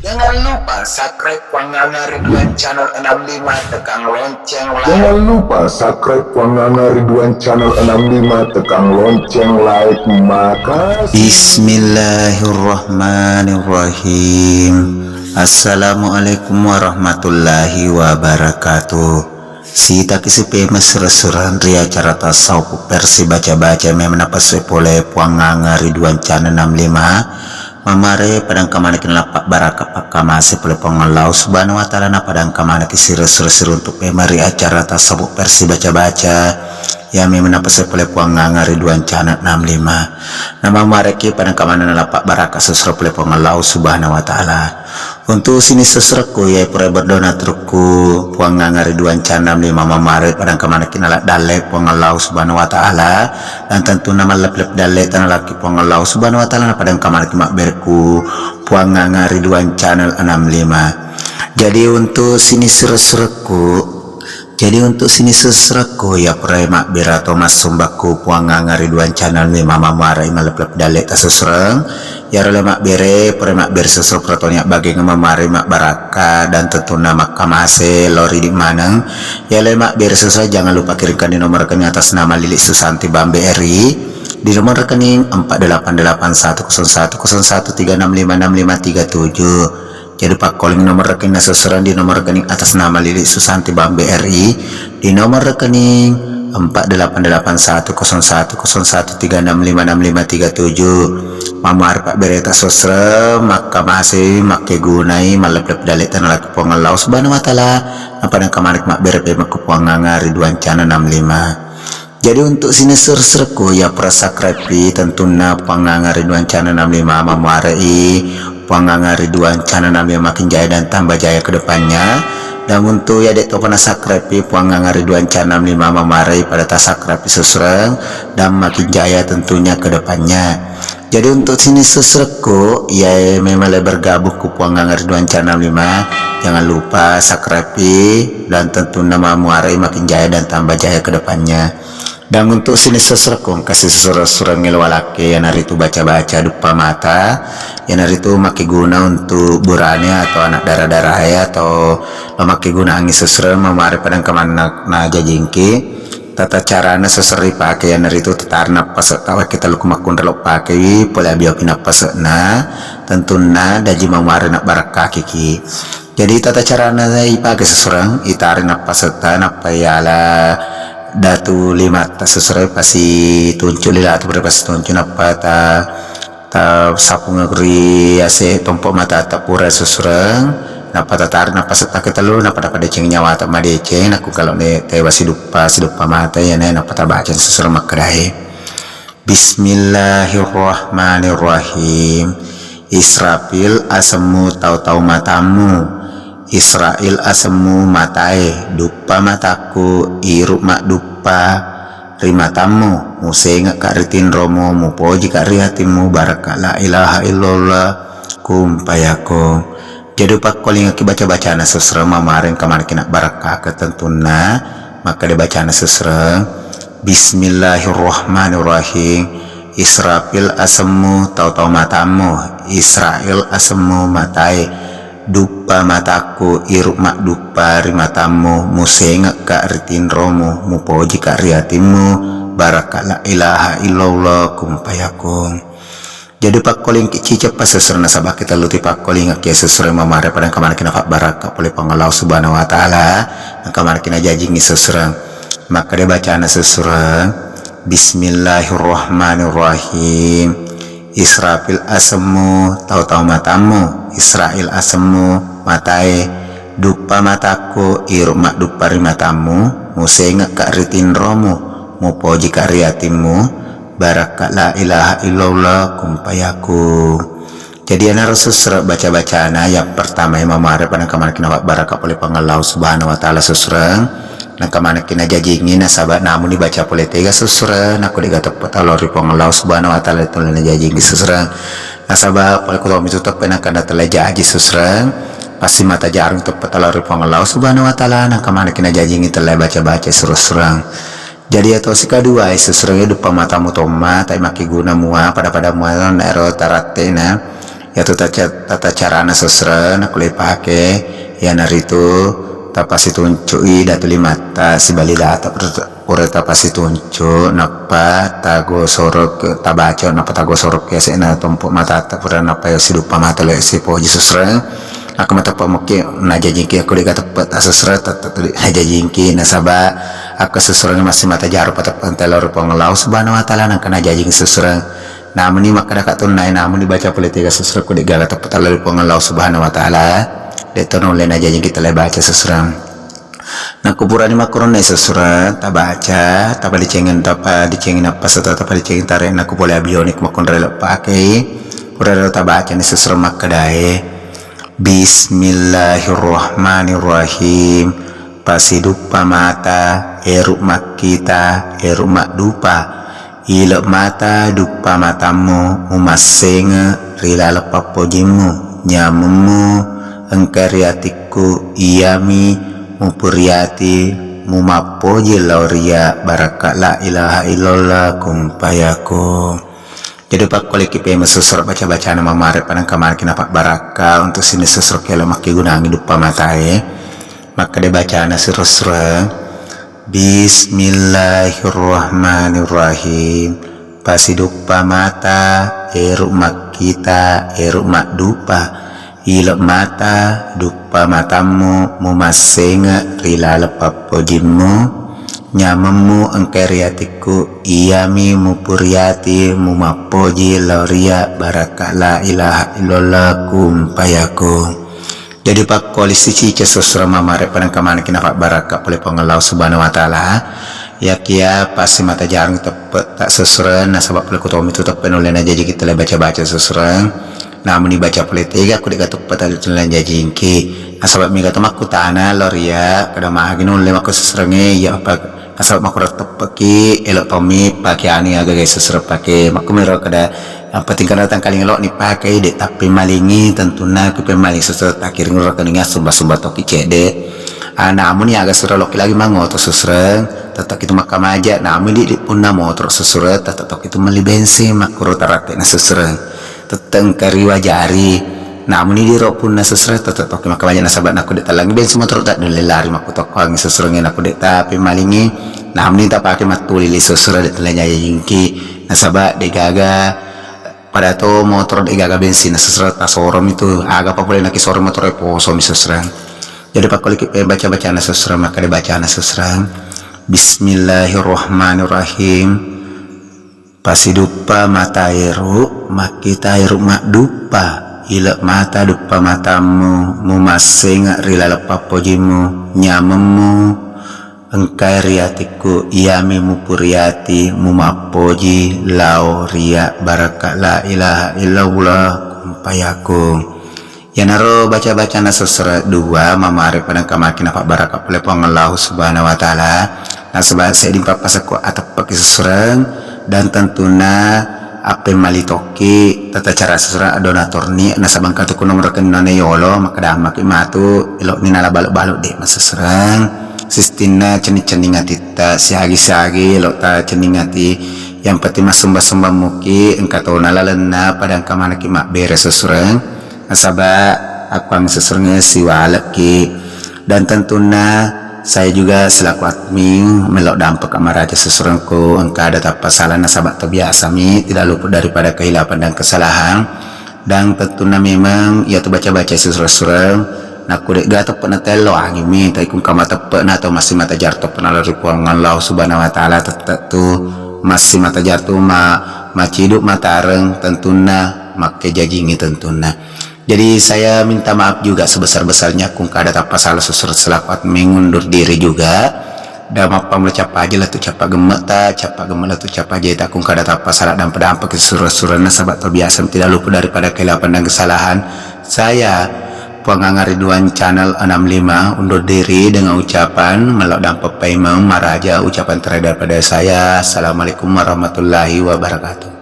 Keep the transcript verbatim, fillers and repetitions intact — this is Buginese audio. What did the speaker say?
Jangan lupa subscribe Puang Nganga Ridwan Channel enam lima, tekan lonceng like. Jangan lupa subscribe Puang Nganga Ridwan Channel enam lima, tekan lonceng like. Makasih. Bismillahirrahmanirrahim. Assalamualaikum warahmatullahi wabarakatuh. Sitaki sipemeng sura-surang ri acara tasawuf versi baca-baca memang napasue pole Puang Nganga Ridwan Channel enam lima. Mamare padang kamanaki nalappa baraka pakkamase pole Puang Allah Subhanahu wa Ta'ala, na padang kamanaki sira-sura siruntuk memang ri acara tasawuf versi baca-baca. Ya memang napasue pole Puang Nganga Ridwan Channel enam lima. Na mamareki padang kamana nalappa baraka sura-sura pole Puang Allah Subhanahu wa Ta'ala. Untuk sining sura-surakku, iya pura berdoa na turukku Puang Nganga Ridwan Channel enam lima, mamare padang kamanaki nala dalle Puang Allah Subhanahu wa Ta'ala, dan tentunna mallep-lep dalle tanalaki Puang Allah Subhanahu wa Ta'ala, na padang kamanaki mabberekku Puang Nganga Ridwan Channel enam lima. Jadi untuk sining sura-surakku, Jadi untuk sining sura-surakku, iya pura mabbere atau massumbakku Puang Nganga Ridwan Channel enam lima, mamare mallep-lep dalle tasura-surang. Iyaro le mabbere, pura mabbere sura-sura pura toni abbagengnge mamare mabbarakka dan tentunna makkamase lao ri idi maneng. Iya le mabbere sura-sura, jangan lupa kirimkan di nomor rekening atas nama Lili Susanti Bambe R I, di nomor rekening empat delapan delapan satu kosong satu kosong satu tiga enam lima enam lima tiga tujuh. Jadi pakkoling nomor rekening sura-surang di nomor rekening atas nama Lili Susanti Bambe R I, di nomor rekening empat delapan delapan satu kosong satu kosong satu tiga enam lima enam lima tiga tujuh. Mamare pabbereta sura-surang, makkamase, makkegunai, mallep-lep dalle tanalaki Puang Allah Subhanahu wa Ta'ala, na padang kamanaki mabbere pemekku Puang Nganga Ridwan Channel enam lima. Jadi untuk sining sura-surakku, iya pura subscribe-i tentunna Puang Nganga Ridwan Channel enam lima, mamare i Puang Nganga Ridwan Channel enam lima makin jaya dan tambah jaya ke depannya. Dan untuk iya de' to pernah subscribe-i Puang Nganga Ridwan Channel enam lima, mamare i pada ta subscribe-i sura-surang dan makin jaya tentunya ke depannya. Jadi untuk sining sura-surakku, iya memang le bergabung ku Puang Nganga Ridwan Channel enam lima, jangan lupa subscribe-i dan tentunna mamare i makin jaya dan tambah jaya ke depannya. Dan untuk sining sura-surakku, engka si sura-surang elo walakka, iyanaritu baca-baca duppa mata, iyanaritu makkeguna untuk burane atau anak darah-darahe atau lo makkegunangngi sura-surang, mamare padang kamanna najajingki. Tata carana sura-surang ripake iyanaritu tatari nappase' ta wakke tellu ku makkunrai lo pakewi, pole abiopi nappase'na, tentunna daji mamare nabbarakkakiki. Jadi tata carana ipake sura-surang, itari nappasetta, nappa iyala datu limatta sura-surang, pasituncu lilatu pura pasituncu, nappa ta, ta sapung ri ase tompo matatta pura sura-surang, nappa tatari nappasetta ke tellu, nappa napadeceng nyawata madeceng, nakku kalau ne tewa siduppa, siduppa mata iyana, nappa tabaca sura-surang makkedae. Bismillahirrahmanirrahim. Israfil asemmu tau-tau matammu. Israil asemmu matae, duppa matakku, iru madduppa ri matammu, musengekka ri tinromu, mupojika ri atimmu, barakka la ilaha illallah, kun fayakun. Jadi pakkolingekki baca-bacana sura-surang, mamare engka manekki nabbarakkakeng tentunna, makkeda bacana sura-surang. Bismillahirrahmanirrahim. Israfil asemmu tau-tau matammu, Israil asemmu matae, duppa matakku, iru madduppa ri matammu, musengekka ri tinromu, mupojika ri atimmu, barakka la ilaha illallah, kun fayakun. Jadi pakkolingki ciceng pa sura-surang nasaba ke tellu ti pakkolingekki sura-surang mamare padang kamanekki nafabbarakka pole Puang Allah Subhanahu wa Ta'ala, engka manekki najajingngi sura-surang. Makkeda bacana sura-surang, Bismillahirrahmanirrahim. Israfil asemmu tau-tau matammu, Israil asemmu matae, duppa matakku, iru madduppa ri matammu, musengekka ri tinromu, mupojika ri atimmu, barakka la ilaha illallah, kun fayakun. Jadi iyanaro sura-surang baca-bacana yang pertama e mamare padang kamanekki nafabbarakka pole Puang Allah Subhanahu wa Ta'ala sura-surang, nengka manekki najajingngi nasaba namuni baca pole tega sura-surang, nakko de'ga teppa tau lao ri Puang Allah Subhanahu wa Ta'ala tole najajingngi sura-surang. Nasaba pole ko tomi tu teppa nengka natelle jaji sura-surang, pasti mata jarung teppa tau lao ri Puang Allah Subhanahu wa Ta'ala, nengka manekki najajingngi telle baca-baca sura-surang. Jadi iyatosi kaduae sura-surang e duppa matamu tomma, tae makkeguna mua, pada-pada mua na ero tarattena. Iyatu taca-, tata carana sesre nakkulle ipake, iyanaritu tapasituncu'i datu limatta sibali data pura, pura tapasituncu, nappa tagosoroke, tabaca, nappa tagosoroke ase'na tompo matatta pura nappa siduppa mata le sipoji sesre. Akko mateppe' mukki najajingki akko de'ga teppe' ta sesre, tette tu de' najajingki, nasaba akko sesre massimata jaru pateppe' telo ri Puang Allah Subhanahu wa Ta'ala, nangka najajing sesre. Namuni makkadaka tunnae, namuni baca pole tega sesre ko de'gaga teppe' talo ri Puang Allah Subhanahu wa Ta'ala, de'to naulle najajingki tele baca sesre. Nakko purani makkurunna sesre, tabaca, tapadecengeng, tapadecengeng nappasa, tapadecengeng tare, nakko pole abioni makkunrai lo pakei, pura ro tabacani sesre makkedae, Bismillahirrahmanirrahim. Pasiduppa mata, eru makkita, eru maddupa. Ile mata duppa matammu, mumassengnge ri laleng pappojimmu, nyamemmu engka ri atikku, iyami mupuriati, mumappoji lao ria barakka la ilaha illallah kun fayakun. Jadi pakkoleki pemeng sesre baca-bacana mamare padangka maneki napabbarakka untuk sining sesre kelo makkegunangi duppa matae. Makkeda bacana sesre, Bismillahirrahmanirrahim. Pasiduppa mata, eru makkita, eru maddupa. Ile mata, duppa matammu, mumassengnge ri laleng pappojimmu. Nyamemmu engkai ri atikku, iyami mupuriati, mumappoji lao ria barakka la ilaha illallah kun fayakun. Jadi pakkolisi cice sesre mamare padangka maneki napabbarakka pole Puang Allah Subhanahu wa Ta'ala. Yakia passimata jarung teppe' ta sesre, nasaba pole kutomi tu teppe' nulle najajiki tele baca-baca sesre. Namuni baca pole tega ko de'ga teppe' tali tulle najajingki. Nasaba mega to makkutana lao ria kada magi nulle makko sesrengnge, iya apa, nasaba makkuro teppe'ki elo tommi pakeani agaga sesre pake makkumiro kada. Yang penting kada tangkaling lo ni pake de' tapi malingi tentunna ku pemaling sesre takiring rekening sumba-sumba toki cede. Ah, namuni aga sesre loki lagi mangoto sesre, tetap itu makkamaja, namuni di, di punna motoro sesre, tetap toki itu meli bensin makkuro taratte na sesre. Tette engka riwajari. Namuni diro punna sesre, tette toki makkamaja nasaba nakko de' tallangi bensin motoro ta nulle lari makkutokkoangi sesrengnge nakko de' tapi malingi. Namuni tapake mattuli li sesre de' tele nyajajingki. Nasaba de'gaga pada to motoro de'gaga bensin na sesre tasoromi tu. Aga pa pole naki soro motoro posomi sesre. Jadi pakkoliki baca-bacana sesre, makkeda bacana sesre. Bismillahirrahmanirrahim. Pasiduppa mata eru, makkita eru madduppa, ile mata duppa matammu, mumassengnge ri laleng pappojimmu, nyamemmu engkai ri atikku, iyami mupuriati, mumappoji lao ria barakka la ilaha illallah kun fayakun. Iyanaro baca-bacana sesre dua mamare padangka maki napabbarakka pole Puang Allahu Subhanahu wa Ta'ala. Nasaba sedding pappasekko ateppeki sesreng dan tentunna appemmali tokki tata cara sesreng adonatorni, nasaba engka tu kuno merekeng none yolo, makkeda maki matu elo'ni nala balu-balu de' masesreng. Sistinna cenning-cenning atitta, siagi-siagi elo'ta cenning ati. Yang penting massomba-somba muki engka tona lalenna padangka manaki mabbere sesreng. Nasaba akkuang sesrengnge siwalekki. Dan tentunna saya juga selaku admin melo dampeka maraja sesrengku engka ada tappasala nasaba to biasami tidak luput daripada kehilapan dan kesalahan. Dan tentunna memang iyatu baca-baca sesreng-sesreng nakko de'ga teppe' natello angimi, tapi kung kama teppe' na atau massimata jar teppe' nala ri Puang Allah Subhanahu wa Ta'ala tette' tu massimata jar tu ma-, maciduk matareng tentunna makkejajingi tentunna. Jadi saya minta maaf juga sebesar-besarnya kung kada tappasala sesreng selaku admin ngundur diri juga. Da mappamula cappa aja latu cappa gemme'ta, cappa gemme' latu cappa jeta kung kada tappasala dampa-dampa ke sesreng-sesreng nasaba to biasa tidak luput daripada kehilapan dan kesalahan. Saya Puang Angga Ridwan Channel enam lima undur diri dengan ucapan melo dampa paimeng maraja ucapan terakhir daripada saya. Assalamualaikum warahmatullahi wabarakatuh.